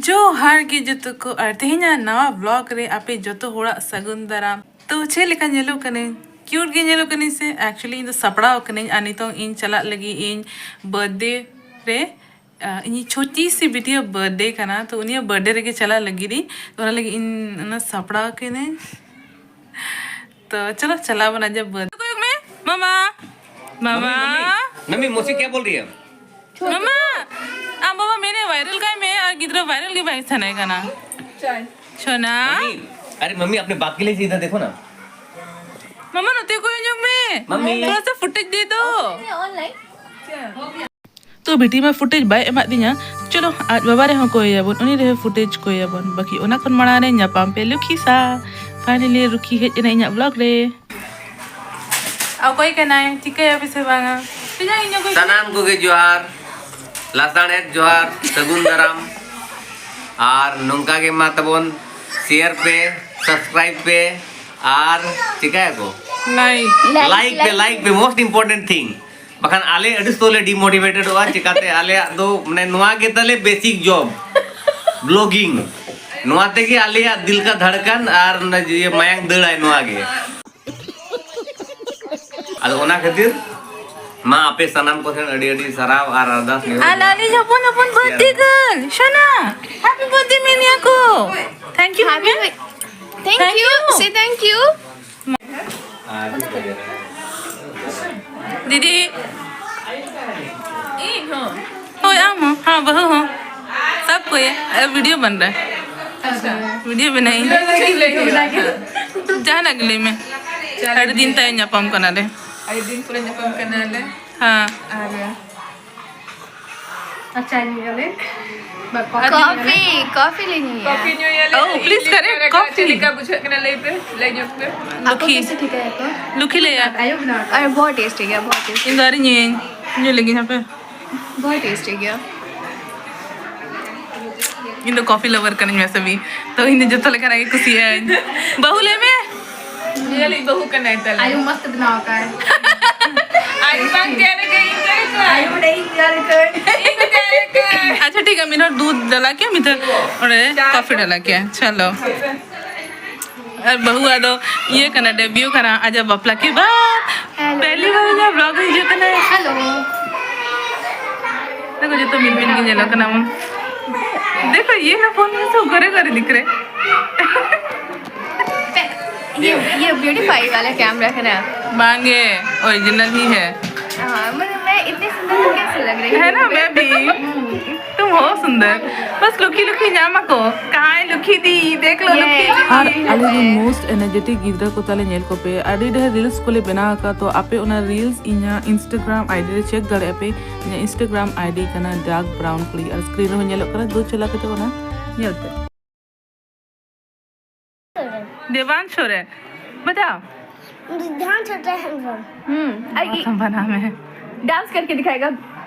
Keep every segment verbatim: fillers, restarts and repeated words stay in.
ᱡᱚᱦᱟᱨ ᱜᱮ ᱡᱚᱛᱚ ᱠᱚ, ᱟᱨ ᱛᱮᱦᱮᱧᱟᱜ ᱱᱟᱣᱟ ᱵᱞᱚᱜ ᱨᱮ ᱟᱯᱮ ᱡᱚᱛᱚ ᱦᱚᱲᱟᱜ ᱥᱟᱹᱜᱩᱱ ᱫᱟᱨᱟᱢ᱾ ᱛᱚ ᱪᱮᱫ ᱞᱮᱠᱟ ᱧᱮᱞᱚᱜ ᱠᱟᱹᱱᱟᱹᱧ? ᱠᱤᱭᱩᱴ ᱜᱮ ᱧᱮᱞᱚᱜ ᱠᱟᱹᱱᱟᱹᱧ ᱥᱮ? ᱮᱠᱪᱩᱭᱮᱞᱤ ᱤᱧ ᱫᱚ ᱥᱟᱯᱲᱟᱣ ᱠᱟᱹᱱᱟᱹᱧ, ᱟᱨ ᱱᱤᱛᱚᱝ ᱤᱧ ᱪᱟᱞᱟᱜ ᱞᱟᱹᱜᱤᱫ ᱤᱧ ᱵᱟᱨᱛᱷᱰᱮ ᱨᱮ᱾ ᱟᱸ, ᱤᱧᱤᱡ ᱪᱷᱳᱴᱤ ᱥᱤ ᱵᱤᱴᱤᱭᱟᱜ ᱵᱟᱨᱛᱷᱰᱮ ᱠᱟᱱᱟ, ᱛᱚ ᱩᱱᱤᱭᱟᱜ ᱵᱟᱨᱛᱷᱰᱮ ᱨᱮᱜᱮ ᱪᱟᱞᱟᱜ ᱞᱟᱹᱜᱤᱫ ᱤᱧ, ᱛᱚ ᱚᱱᱟ ᱞᱟᱹᱜᱤᱫ ᱤᱧ ᱚᱱᱟ ᱥᱟᱯᱲᱟᱣ ᱠᱟᱹᱱᱟᱹᱧ᱾ ᱛᱚ ᱪᱚᱞᱚ ᱪᱟᱞᱟᱣ ᱵᱚᱱ ᱟᱡᱟᱜ ᱵᱟᱨᱛᱷᱰᱮ᱾ ᱠᱚᱭᱚᱜ ᱢᱮ, ᱢᱟᱢᱟ, ᱢᱟᱢᱟ᱾ ᱢᱟᱢᱤ, ᱢᱟᱢᱤ, ᱢᱚᱥᱤ ᱠᱮ ᱵᱚᱞ ᱨᱤ ᱦᱮ? ᱢᱟᱢᱟ, ᱟᱢ ᱵᱟᱵᱟ ᱢᱮᱱᱮ ᱵᱷᱟᱭᱨᱟᱞ ᱠᱟᱭ ᱢᱮ, ᱟᱨ ᱜᱤᱫᱽᱨᱟᱹ ᱵᱷᱟᱭᱨᱟᱞ ᱜᱮ ᱵᱟᱭ ᱥᱟᱱᱟᱭ ᱠᱟᱱᱟ᱾ ᱥᱳᱱᱟ᱾ ᱢᱟᱢᱤ, ᱟᱨᱮ ᱢᱟᱢᱤ, ᱟᱯᱱᱮ ᱵᱟᱯ ᱠᱮ ᱞᱤᱭᱮ ᱤᱫᱷᱟᱨ ᱫᱮᱠᱷᱳ ᱱᱟ᱾ ᱢᱟᱢᱟ, ᱱᱚᱛᱮ ᱠᱚᱭᱚᱜ ᱧᱚᱜ ᱢᱮ᱾ ᱢᱟᱢᱤ᱾ ᱛᱷᱚᱲᱟ ᱥᱟ ᱯᱷᱩᱴᱮᱡᱽ ᱫᱮ ᱫᱚ᱾ ᱛᱚ ᱵᱤᱴᱤ ᱢᱟ ᱯᱷᱩᱴᱮᱡᱽ ᱵᱟᱭ ᱮᱢᱟᱫ ᱫᱤᱧᱟ᱾ ᱪᱚᱞᱚ, ᱟᱡ ᱵᱟᱵᱟ ᱨᱮᱦᱚᱸ ᱠᱚᱭᱮᱭᱟᱵᱚᱱ, ᱩᱱᱤ ᱨᱮᱦᱚᱸ ᱯᱷᱩᱴᱮᱡᱽ ᱠᱚᱭᱮᱭᱟᱵᱚᱱ᱾ ᱵᱟᱠᱤ ᱚᱱᱟ ᱠᱷᱚᱱ ᱢᱟᱲᱟᱝ ᱨᱮ ᱧᱟᱯᱟᱢ ᱯᱮ ᱞᱩᱠᱷᱤ ᱥᱟ᱾ ᱯᱷᱟᱭᱱᱟᱞᱤ ᱨᱩᱠᱷᱤ ᱦᱮᱡ ᱮᱱᱟ ᱤᱧᱟᱹᱜ ᱵᱞᱚᱜ ᱨᱮ᱾ ᱚᱠᱚᱭ ᱠᱟᱱᱟᱭ? ᱴᱷᱤᱠᱟᱹᱭᱟ ᱯᱮ ᱥᱮ ᱵᱟᱝᱟ? ᱛᱤᱱᱟᱹᱜ ᱤᱧ ᱚᱠᱚᱭ ᱠᱟᱱᱟ? ᱥᱟᱱᱟᱢ ᱠᱚᱜᱮ ᱡᱚᱦᱟᱨ, ᱞᱟᱥᱟᱬᱦᱮᱫ ᱡᱚᱦᱟᱨ, ᱥᱟᱹᱜᱩᱱ ᱫᱟᱨᱟᱢ᱾ ᱟᱨ ᱱᱚᱝᱠᱟ ᱜᱮ ᱢᱟ ᱛᱟᱵᱚᱱ ᱥᱮᱭᱟᱨ ᱯᱮ, ᱥᱟᱵᱥᱠᱨᱟᱭᱤᱵ ᱯᱮ, ᱟᱨ ᱪᱤᱠᱟᱹᱭᱟᱠᱚ? ᱞᱟᱭᱤᱠ᱾ ᱞᱟᱭᱤᱠ ᱯᱮ, ᱞᱟᱭᱤᱠ ᱯᱮ, most important thing᱾ ᱵᱟᱠᱷᱟᱱ ᱟᱞᱮ ᱟᱹᱰᱤ ᱥᱚᱠᱛᱚ ᱞᱮ ᱰᱤᱢᱳᱴᱤᱵᱷᱮᱴᱮᱰᱚᱜᱼᱟ᱾ ᱪᱤᱠᱟᱹᱛᱮ? ᱟᱞᱮᱭᱟᱜ ᱫᱚ ᱢᱟᱱᱮ ᱱᱚᱣᱟ ᱜᱮ ᱛᱟᱞᱮ ᱵᱮᱥᱤᱠ ᱡᱚᱵ, ᱵᱞᱚᱜᱤᱝ᱾ ᱱᱚᱣᱟ ᱛᱮᱜᱮ ᱟᱞᱮᱭᱟᱜ ᱫᱤᱞ ᱠᱟ ᱫᱷᱟᱲᱠᱟᱱ ᱟᱨ ᱚᱱᱟ ᱤᱭᱟᱹ ᱢᱟᱭᱟᱝ ᱫᱟᱹᱲᱟᱭ ᱱᱚᱣᱟ ᱜᱮ᱾ ᱟᱫᱚ ᱚᱱᱟ ᱠᱷᱟᱹᱛᱤᱨ ᱢᱟ ᱟᱯᱮ ᱥᱟᱱᱟᱢ ᱠᱚ ᱴᱷᱮᱱ ᱟᱹᱰᱤ ᱟᱹᱰᱤ ᱥᱟᱨᱦᱟᱣ ᱟᱨ ᱟᱨᱫᱟᱥ ᱱᱮᱦᱚᱨ ᱟᱨ ᱡᱚᱦᱟᱨ᱾ ᱟᱹᱞᱤᱧ ᱦᱚᱯᱚᱱ ᱦᱚᱯᱚᱱ ᱵᱟᱨᱛᱷᱰᱮ ᱜᱟᱨᱞ, ᱥᱳᱱᱟ, ᱦᱮᱯᱤ ᱵᱟᱨᱛᱷᱰᱮ ᱢᱮᱱᱮᱭᱟ ᱠᱚ᱾ Thank you, ᱦᱮᱯᱤ ᱢᱮᱢᱮ᱾ Thank you. Say thank you. ᱫᱤᱫᱤ᱾ ᱤᱧ ᱦᱚᱸ᱾ ᱦᱳᱭ, ᱟᱢ ᱦᱚᱸ᱾ ᱦᱮᱸ, ᱵᱟᱹᱦᱩ ᱦᱚᱸ᱾ ᱥᱟᱵ ᱠᱚᱭᱮ᱾ ᱟᱨ ᱵᱷᱤᱰᱤᱭᱳ ᱵᱟᱱ ᱨᱮ᱾ ᱟᱪᱪᱷᱟ᱾ ᱵᱷᱤᱰᱤᱭᱳ ᱵᱮᱱᱟᱭᱤᱧ᱾ ᱵᱷᱤᱰᱤᱭᱳ ᱪᱮᱫ ᱞᱟᱹᱭ ᱠᱮᱫᱟ? ᱡᱟᱦᱟᱱᱟᱜ ᱜᱮ ᱞᱟᱹᱭ ᱢᱮ᱾ ᱪᱮᱫ ᱟᱹᱰᱤ ᱫᱤᱱ ᱞᱟᱹᱭ? ᱛᱟᱭᱚᱢ ᱧᱟᱯᱟᱢ ᱠᱟᱱᱟᱞᱮ᱾ ᱟᱹᱰᱤ ᱫᱤᱱ ᱯᱚᱨᱮ ᱧᱟᱯᱟᱢ ᱠᱟᱱᱟᱞᱮ᱾ ᱦᱮᱸ᱾ ᱟᱨ ᱟᱨ ᱪᱟ ᱧᱩᱭᱟᱞᱮ᱾ ᱵᱟ, ᱠᱚᱯᱷᱤ ᱠᱚᱯᱷᱤ, ᱧᱩᱭᱟᱞᱮ᱾ ᱠᱚᱯᱷᱤ ᱞᱮ ᱧᱩᱭᱟ᱾ ᱠᱚᱯᱷᱤ ᱧᱩᱭᱟᱞᱮ᱾ Oh, please, ᱪᱮᱫ correct, ᱞᱮᱠᱟ, ᱪᱮᱫ coffee. ᱞᱮᱠᱟ ᱵᱩᱡᱷᱟᱹᱜ ᱠᱟᱱᱟ ᱞᱟᱹᱭ ᱯᱮ, ᱞᱟᱹᱭ ᱧᱚᱜ ᱯᱮ᱾ ᱞᱩᱠᱷᱤ᱾ ᱟᱭᱳ ᱵᱮᱱᱟᱣ ᱟᱠᱟᱫᱟ᱾ ᱞᱩᱠᱷᱤ ᱞᱟᱹᱭᱟ᱾ ᱟᱨ ᱵᱚᱦᱩᱛ ᱴᱮᱥᱴᱤ ᱜᱮᱭᱟ, ᱵᱚᱦᱩᱛ ᱴᱮᱥᱴᱤ᱾ ᱤᱧ ᱫᱚ ᱟᱹᱣᱨᱤ ᱧᱩᱭᱟᱹᱧ, ᱧᱩ ᱞᱮᱜᱤᱧ ᱦᱟᱯᱮ᱾ ᱵᱚᱦᱩᱛ ᱴᱮᱥᱴᱤ ᱜᱮᱭᱟ᱾ ᱤᱧ ᱫᱚ ᱠᱚᱯᱷᱤ ᱞᱟᱵᱟᱨ ᱠᱟᱹᱱᱟᱹᱧ ᱢᱮᱥᱮ ᱵᱤ, ᱛᱚ ᱤᱧ ᱫᱚ ᱡᱚᱛᱚ ᱞᱮᱠᱟᱱᱟᱜ ᱜᱮ ᱠᱩᱥᱤᱭᱟᱜ ᱟᱹᱧ᱾ ᱵᱟᱹᱦᱩ ᱞᱟᱹᱭ ᱢᱮ᱾ ᱧᱮᱞᱤᱡ ᱵᱟᱹᱦᱩ ᱠᱟᱱᱟᱭ ᱛᱟᱞᱮ᱾ ᱟᱭᱳ ᱢᱚᱥᱛ ᱵᱮᱱᱟᱣ ᱟᱠᱟᱫ᱾ ᱟᱭᱳ ᱵᱟᱝ ᱛᱮᱭᱟᱨ ᱟᱠᱟᱫ, ᱤᱧ ᱛᱮᱭᱟᱨ ᱟᱠᱟᱫ᱾ ᱟᱭᱳ ᱵᱟᱰᱟᱭ ᱤᱧ ᱛᱮᱭᱟᱨ ᱟᱠᱟᱫ᱾ ᱤᱧ ᱛᱮᱭᱟᱨ ᱟᱠᱟᱫ᱾ ᱟᱪᱪᱷᱟ, ᱴᱷᱤᱠ ᱜᱮᱭᱟ, ᱢᱤᱫ ᱦᱚᱲ ᱫᱩᱫᱷ ᱰᱟᱞᱟ ᱠᱮᱭᱟ, ᱢᱤᱫ ᱦᱚᱲ ᱚᱸᱰᱮ ᱠᱚᱯᱷᱤ ᱰᱟᱞᱟ ᱠᱮᱭᱟ᱾ ᱪᱚᱞᱚ᱾ ᱟᱨ ᱵᱟᱹᱦᱩ ᱟᱫᱚ ᱤᱭᱟᱹ ᱠᱟᱱᱟ, ᱰᱮᱵᱤᱭᱩ ᱠᱟᱱᱟ ᱟᱡᱟᱜ ᱵᱟᱯᱞᱟ ᱠᱮ ᱵᱟᱫ᱾ ᱦᱮᱞᱳ᱾ ᱯᱮᱦᱞᱤ ᱵᱟᱨ ᱤᱧᱟᱹᱜ ᱵᱞᱚᱜ ᱨᱮ ᱦᱤᱡᱩᱜ ᱠᱟᱱᱟ᱾ ᱦᱮᱞᱳ᱾ ᱫᱮᱠᱷᱚ, ᱡᱚᱛᱚ ᱢᱤᱫ ᱢᱤᱫ ᱜᱮ ᱧᱮᱞᱚᱜ ᱠᱟᱱᱟ ᱢᱚᱱ᱾ ᱫᱮᱠᱷᱚ, ᱤᱭᱟᱹ ᱱᱟ ᱯᱷᱳᱱ ᱢᱮ ᱥᱮ, ᱜᱷᱟᱨᱮ ᱜᱷᱟᱨᱮ ᱫᱤᱠ ᱨᱮ᱾ ये ये ब्यूटीफाई वाला कैमरा है ना? मांगे, ओरिजिनल ही है। हाँ, मतलब मैं इतनी सुंदर हूँ, कैसे लग रही हूँ? है ना, मैं भी। तुम हो सुंदर। बस लुखी लुखी ᱧᱟᱢ ᱟᱠᱚ। कहाँ है लुखी दी? देख लो ये। लुखी दी। ᱟᱨ ᱟᱞᱮ ᱨᱮᱱ most energetic ᱜᱤᱫᱽᱨᱟᱹ ᱠᱚ ᱛᱟᱞᱮ ᱧᱮᱞ ᱠᱚᱯᱮ, ᱟᱹᱰᱤ ᱰᱷᱮᱨ reels ᱠᱚᱞᱮ ᱵᱮᱱᱟᱣ ᱟᱠᱟᱫ, ᱛᱚ ᱟᱯᱮ ᱚᱱᱟ reels ᱤᱧᱟᱹᱜ Instagram ID ᱨᱮ check ᱫᱟᱲᱮᱭᱟᱜᱼᱟ ᱯᱮ᱾ ᱤᱧᱟᱹᱜ Instagram ID ᱠᱟᱱᱟ dark brown ᱠᱩᱲᱤ, ᱟᱨ screen ᱨᱮᱦᱚᱸ ᱧᱮᱞᱚᱜ ᱠᱟᱱᱟ, ᱫᱩ ᱪᱟᱞᱟᱣ ᱠᱟᱛᱮ ᱚᱱᱟ ᱧᱮᱞ ᱯᱮ᱾ देवांश सोरेन, बताओ। ध्यान छोटा है वो। हम्म, आ, बहुत ये हम बना में। डांस करके दिखाएगा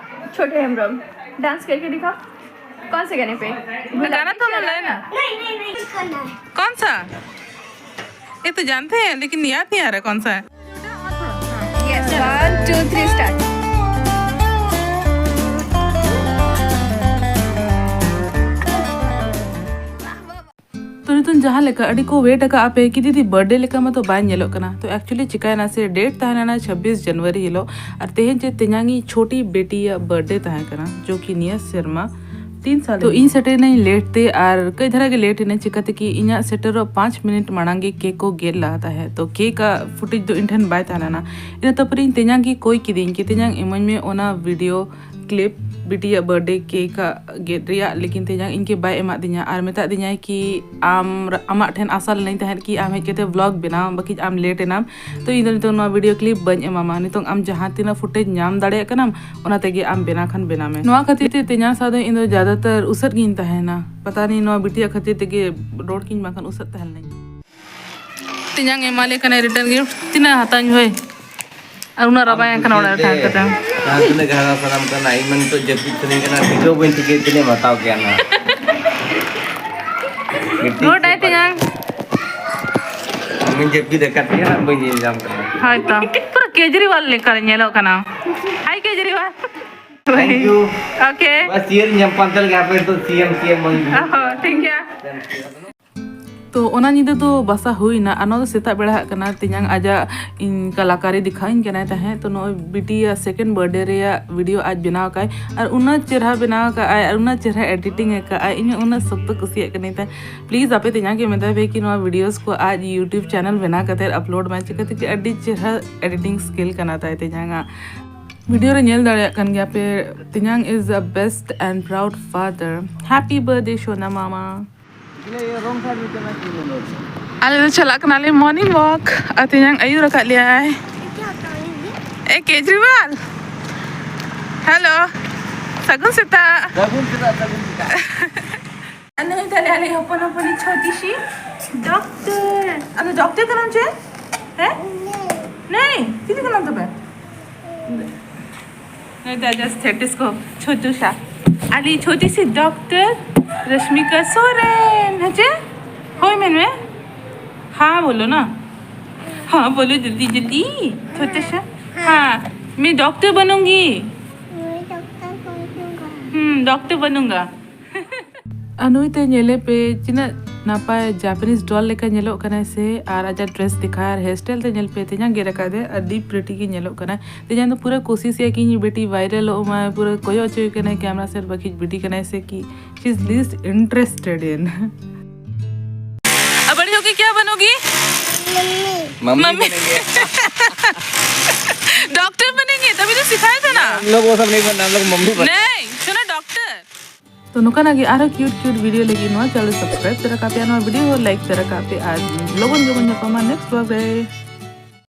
छोटे हेम्ब्रम। डांस करके दिखाओ। कौन से गाने पे? गाना तो ना। नहीं, नहीं, नहीं, कुछ करना है। कौन सा? ये तो जानते हैं, लेकिन याद नहीं आ रहा कौन सा है। Yes, one, two, three, start. ᱛᱚ ᱱᱤᱛᱚᱝ ᱡᱟᱦᱟᱸ ᱞᱮᱠᱟ ᱟᱹᱰᱤ ᱠᱚ wait ᱟᱠᱟᱫ ᱟᱯᱮ ᱠᱤ ᱫᱤᱫᱤ, birthday ᱞᱮᱠᱟ ᱢᱟᱛᱚ ᱵᱟᱭ ᱧᱮᱞᱚᱜ ᱠᱟᱱᱟ᱾ ᱛᱚ actually ᱪᱤᱠᱟᱭᱮᱱᱟ ᱥᱮ, date ᱛᱟᱦᱮᱸ ᱞᱮᱱᱟ ᱪᱷᱟᱵᱵᱤᱥ ᱡᱟᱱᱩᱣᱟᱨᱤ ᱦᱤᱞᱳᱜ, ᱟᱨ ᱛᱮᱦᱮᱧ ᱪᱮᱫ ᱛᱮᱧᱟᱝᱤᱡ ᱪᱷᱳᱴᱤ ᱵᱮᱴᱤᱭᱟᱜ birthday ᱛᱟᱦᱮᱸ ᱠᱟᱱᱟ, ᱡᱚ ᱠᱤ ᱱᱤᱭᱟᱹ ᱥᱮᱨᱢᱟ ᱛᱤᱱ ᱥᱟᱞ᱾ ᱛᱚ ᱤᱧ ᱥᱮᱴᱮᱨ ᱮᱱᱟᱹᱧ late ᱛᱮ, ᱟᱨ ᱠᱟᱹᱡ ᱫᱷᱟᱨᱟ ᱜᱮ late ᱮᱱᱟᱹᱧ, ᱪᱤᱠᱟᱹᱛᱮ ᱠᱤ ᱤᱧᱟᱹᱜ ᱥᱮᱴᱮᱨᱚᱜ ᱯᱟᱸᱪ ᱢᱤᱱᱤᱴ ᱢᱟᱲᱟᱝ ᱜᱮ cake ᱠᱚ ᱜᱮᱫ ᱞᱟᱦᱟ ᱛᱟᱦᱮᱸᱫ᱾ ᱛᱚ cake ᱟᱜ footage ᱫᱚ ᱤᱧ ᱴᱷᱮᱱ ᱵᱟᱭ ᱛᱟᱦᱮᱸ ᱞᱮᱱᱟ᱾ ᱤᱱᱟᱹ ᱛᱟᱨᱯᱚᱨᱮ ᱤᱧ ᱛᱮᱧᱟᱝ ᱜᱮ ᱠᱚᱭ ᱠᱤᱫᱤᱧ ᱠᱤ, ᱛᱮᱧᱟᱝ ᱤᱢᱟᱹᱧ ᱢᱮ ᱚᱱᱟ video clip ᱵᱤᱴᱤᱭᱟᱜ birthday cake ᱟᱜ ᱜᱮᱫ ᱨᱮᱭᱟᱜ, ᱞᱮᱠᱤᱱ ᱛᱮᱧᱟᱝ ᱤᱧ ᱜᱮ ᱵᱟᱭ ᱮᱢᱟᱫᱤᱧᱟ ᱟᱨ ᱢᱮᱛᱟᱫᱤᱧᱟᱭ ᱠᱤ ᱟᱢ, ᱟᱢᱟᱜ ᱴᱷᱮᱱ ᱟᱥᱟ ᱞᱮᱱᱟᱹᱧ ᱛᱟᱦᱮᱸᱫ ᱠᱤ ᱟᱢ ᱦᱮᱡ ᱠᱟᱛᱮ vlog ᱵᱮᱱᱟᱣ, ᱵᱟᱠᱷᱟᱡ ᱟᱢ late ᱮᱱᱟᱢ᱾ ᱛᱚ ᱤᱧ ᱫᱚ ᱱᱤᱛᱚᱝ ᱱᱚᱣᱟ video clip ᱵᱟᱹᱧ ᱮᱢᱟᱢᱟ, ᱱᱤᱛᱚᱝ ᱟᱢ ᱡᱟᱦᱟᱸ ᱛᱤᱱᱟᱹᱜ footage ᱧᱟᱢ ᱫᱟᱲᱮᱭᱟᱜ ᱠᱟᱱᱟᱢ ᱚᱱᱟ ᱛᱮᱜᱮ ᱟᱢ ᱵᱮᱱᱟᱣ ᱠᱷᱟᱱ ᱵᱮᱱᱟᱣ ᱢᱮ᱾ ᱱᱚᱣᱟ ᱠᱷᱟᱹᱛᱤᱨ ᱛᱮ ᱛᱮᱧᱟᱝ ᱥᱟᱶ ᱫᱚ ᱤᱧ ᱫᱚ ᱡᱟᱫᱟᱛᱟᱨ ᱩᱥᱟᱹᱫ ᱜᱤᱧ ᱛᱟᱦᱮᱱᱟ, ᱯᱟᱛᱟ ᱱᱤᱭᱮ ᱱᱚᱣᱟ ᱵᱤᱴᱤᱭᱟᱜ ᱠᱷᱟᱹᱛᱤᱨ ᱛᱮᱜᱮ ᱨᱚᱲ ᱠᱤᱧ ᱵᱟᱝᱠᱷᱟᱱ ᱩᱥᱟᱹᱫ ᱛᱟᱦᱮᱸ ᱞᱮᱱᱟᱹᱧ᱾ ᱛᱮᱧᱟᱝ ᱮᱢᱟᱞᱮ ᱠᱟᱱᱟᱭ return gift, ᱛᱤᱱᱟᱹᱜ ᱦᱟᱛᱟᱣ ᱟᱹᱧ ᱵᱷᱟᱹᱭ? ᱟᱨ ᱩᱱᱟᱹᱜ ᱨᱟᱵᱟᱝ ᱮ ᱠᱟᱱᱟ ᱚᱲᱟᱜ ᱨᱮ ᱛᱟᱦᱮᱸ ᱠᱟᱛᱮ᱾ ᱡᱟᱦᱟᱸ ᱛᱤᱱᱟᱹᱜ ᱜᱷᱟᱲᱟ ᱥᱟᱱᱟᱢ ᱠᱟᱱᱟ, ᱤᱧ ᱢᱟ ᱱᱤᱛᱚᱜ ᱡᱟᱹᱯᱤᱫ ᱥᱟᱱᱟᱧ ᱠᱟᱱᱟ, ᱴᱷᱤᱠᱟᱹ ᱵᱟᱹᱧ ᱴᱷᱤᱠᱟᱹᱭᱮᱫ ᱛᱤᱱᱟᱹᱜ ᱮᱢ ᱦᱟᱛᱟᱣ ᱠᱮᱭᱟ ᱱᱟᱦᱟᱜ᱾ ᱜᱤᱛᱤᱡ ᱜᱚᱴᱟᱭ ᱪᱟᱵᱟ᱾ ᱛᱮᱧᱟᱝ᱾ ᱤᱧ ᱡᱟᱹᱯᱤᱫ ᱟᱠᱟᱫ ᱜᱮᱭᱟ, ᱱᱟᱦᱟᱜ ᱵᱟᱹᱧ ᱧᱮᱞ ᱧᱟᱢ ᱠᱟᱱᱟ᱾ ᱦᱳᱭ ᱛᱚ, ᱯᱩᱨᱟᱹ ᱠᱮᱡᱨᱤᱣᱟᱞ ᱞᱮᱠᱟ ᱧᱮᱞᱚᱜ ᱠᱟᱱᱟ᱾ ᱦᱟᱭ Kejriwal. Thank you. Okay. Bas, C M nyam pantal ga pe to C M, C M bang. Oh, thank you. ᱛᱚ ᱚᱱᱟ ᱧᱤᱫᱟᱹ ᱫᱚ ᱵᱟᱥᱟ ᱦᱩᱭᱱᱟ ᱟᱨ ᱱᱚᱣᱟ ᱫᱚ ᱥᱮᱛᱟᱜ ᱵᱮᱲᱟ ᱦᱟᱜ ᱠᱟᱱᱟ᱾ ᱛᱮᱧᱟᱝ ᱟᱡᱟᱜ ᱤᱧ ᱠᱟᱞᱟᱠᱟᱨᱤ ᱫᱮᱠᱷᱟᱣᱤᱧ ᱠᱟᱱᱟᱭ ᱛᱟᱦᱮᱸᱫ᱾ ᱛᱚ ᱱᱚᱜᱼᱚᱭ ᱵᱤᱴᱤᱭᱟᱜ ᱥᱮᱠᱮᱱᱰ ᱵᱟᱨᱛᱷᱰᱮ ᱨᱮᱭᱟᱜ ᱵᱷᱤᱰᱤᱭᱳ ᱟᱡ ᱵᱮᱱᱟᱣ ᱠᱟᱜᱼᱟᱭ ᱟᱨ ᱩᱱᱟᱹᱜ ᱪᱮᱨᱦᱟ ᱵᱮᱱᱟᱣ ᱠᱟᱜᱼᱟᱭ ᱟᱨ ᱩᱱᱟᱹᱜ ᱪᱮᱨᱦᱟ ᱮᱰᱤᱴᱤᱝ ᱟᱠᱟᱫᱼᱟᱭ᱾ ᱤᱧ ᱩᱱᱟᱹᱜ ᱥᱚᱠᱛᱚ ᱠᱩᱥᱤᱭᱟᱜ ᱠᱟᱹᱱᱟᱹᱧ ᱛᱟᱦᱮᱸᱫ᱾ ᱯᱞᱤᱡ ᱟᱯᱮ ᱛᱮᱧᱟᱝ ᱜᱮ ᱢᱮᱛᱟᱭ ᱯᱮ ᱠᱤ ᱱᱚᱣᱟ ᱵᱷᱤᱰᱤᱭᱳᱥ ᱠᱚ ᱟᱡ ᱭᱩᱴᱩᱵᱽ ᱪᱮᱱᱮᱞ ᱵᱮᱱᱟᱣ ᱠᱟᱛᱮ ᱟᱯᱞᱳᱰ ᱢᱟᱭ, ᱪᱤᱠᱟᱹᱛᱮ ᱠᱤ ᱟᱹᱰᱤ ᱪᱮᱨᱦᱟ ᱮᱰᱤᱴᱤᱝ ᱥᱠᱤᱞ ᱠᱟᱱᱟ ᱛᱟᱭ ᱛᱮᱧᱟᱝᱟᱜ᱾ ᱵᱷᱤᱰᱤᱭᱳ ᱨᱮ ᱧᱮᱞ ᱫᱟᱲᱮᱭᱟᱜ ᱠᱟᱱ ᱜᱮᱭᱟ ᱯᱮ, ᱛᱮᱧᱟᱝ is the best and proud father. Happy birthday ᱥᱳᱱᱟ ᱢᱟᱢᱟ. ᱟᱞᱮ ᱫᱚ ᱪᱟᱞᱟᱜ ᱠᱟᱱᱟᱞᱮ ᱢᱚᱨᱱᱤᱝ ᱣᱟᱠ᱾ ᱟᱨ ᱛᱮᱧᱟᱝ ᱟᱹᱭᱩᱨ ᱟᱠᱟᱫ ᱞᱮᱭᱟᱭ᱾ ᱮ ᱠᱮᱡᱨᱤᱣᱟᱞ, ᱦᱮᱞᱳ, ᱥᱟᱹᱜᱩᱱ ᱥᱮᱛᱟᱜ᱾ ᱥᱟᱹᱜᱩᱱ ᱥᱮᱛᱟᱜ, ᱥᱟᱹᱜᱩᱱ ᱥᱮᱛᱟᱜ᱾ ᱟᱨ ᱱᱩᱭ ᱛᱟᱞᱮ ᱟᱞᱮ ᱦᱚᱯᱚᱱ ᱦᱚᱯᱚᱱᱤᱡ ᱪᱷᱳᱴᱤ ᱥᱤ ᱰᱚᱠᱴᱚᱨ᱾ ᱟᱫᱚ ᱰᱚᱠᱴᱚᱨ ᱠᱟᱱᱟᱢ ᱪᱮ? ᱦᱮᱸ? ᱱᱮᱭ, ᱪᱤᱞᱤ ᱠᱟᱱᱟᱢ ᱛᱚᱵᱮ? ᱱᱩᱭ ᱫᱚ ᱟᱡᱟᱜ ᱥᱴᱮᱴᱟᱥ ᱠᱚ ᱪᱷᱳᱴᱩ ᱥᱟ᱾ ᱟᱞᱮ ᱪᱷᱳᱴᱤ ᱥᱤ ᱰᱚᱠᱴᱚᱨ ᱨᱚᱥᱢᱤᱠᱟ ᱥᱚᱨᱮᱱ, ᱦᱮᱸ ᱪᱮ? ᱦᱳᱭ ᱢᱮᱱ ᱢᱮ᱾ ᱦᱟᱸ ᱵᱚᱞᱚ ᱱᱟ᱾ हाँ बोलो जल्दी जल्दी। छोटा सा। हाँ, मैं डॉक्टर बनूंगी। मैं डॉक्टर बनूंगा। हम्म, डॉक्टर बनूंगा। ᱟᱨ ᱱᱩᱭ ᱛᱮ ᱧᱮᱞᱮ ᱯᱮ ᱛᱤᱱᱟᱹᱜ ᱱᱟᱯᱟᱭ ᱡᱟᱯᱟᱱᱤᱡᱽ ᱰᱚᱞ ᱞᱮᱠᱟ ᱧᱮᱞᱚᱜ ᱠᱟᱱᱟᱭ ᱥᱮ᱾ ᱟᱨ ᱟᱡᱟᱜ ᱰᱨᱮᱥ ᱫᱮᱠᱷᱟ ᱟᱨ ᱦᱮᱭᱟᱨ ᱥᱴᱟᱭᱤᱞ ᱛᱮ ᱧᱮᱞ ᱯᱮ, ᱛᱮᱧᱟᱝ ᱜᱮᱫ ᱟᱠᱟᱫᱮ, ᱟᱹᱰᱤ ᱯᱨᱤᱴᱤ ᱜᱮ ᱧᱮᱞᱚᱜ ᱠᱟᱱᱟᱭ᱾ ᱛᱮᱧᱟᱝ ᱫᱚ ᱯᱩᱨᱟᱹ ᱠᱳᱥᱤᱥ ᱮᱫᱟ ᱠᱤ ᱤᱧ ᱵᱤᱴᱤ ᱵᱷᱟᱭᱨᱟᱞᱚᱜ ᱢᱟᱭ, ᱯᱩᱨᱟᱹ ᱠᱚᱭᱚᱜ ᱦᱚᱪᱚᱭᱮ ᱠᱟᱱᱟᱭ ᱠᱮᱢᱨᱟ ᱥᱮᱫ, ᱵᱟᱠᱷᱤᱡ ᱵᱤᱴᱤ ᱠᱟᱱᱟᱭ ᱥᱮ ᱠᱤ, she is least interested in. अब बड़ी होके क्या बनोगी? Mummy mummy. बनेंगे। डॉक्टर बनेंगे, तभी तो सिखाया था ना। हम लोग वो सब नहीं बनना, हम लोग मम्मी बनना। नहीं, सुनो डॉक्टर। ᱛᱚ ᱱᱚᱝᱠᱟᱱᱟᱜ ᱜᱮ ᱟᱨᱦᱚᱸ ᱠᱤᱭᱩᱴ ᱠᱤᱭᱩᱴ ᱵᱷᱤᱰᱤᱭᱳ ᱞᱟᱹᱜᱤᱫ ᱱᱚᱣᱟ ᱪᱮᱱᱮᱞ ᱥᱟᱵᱥᱠᱨᱟᱭᱤᱵ ᱛᱚᱨᱟ ᱠᱟᱜ ᱯᱮ, ᱱᱚᱣᱟ ᱵᱷᱤᱰᱤᱭᱳ ᱦᱚᱸ ᱞᱟᱭᱤᱠ ᱛᱚᱨᱟ ᱠᱟᱜ ᱯᱮ ᱟᱨ ᱞᱚᱜᱚᱱ ᱜᱮᱵᱚᱱ ᱧᱟᱯᱟᱢᱟ ᱱᱮᱠᱥᱴ ᱵᱞᱚᱜ ᱨᱮ᱾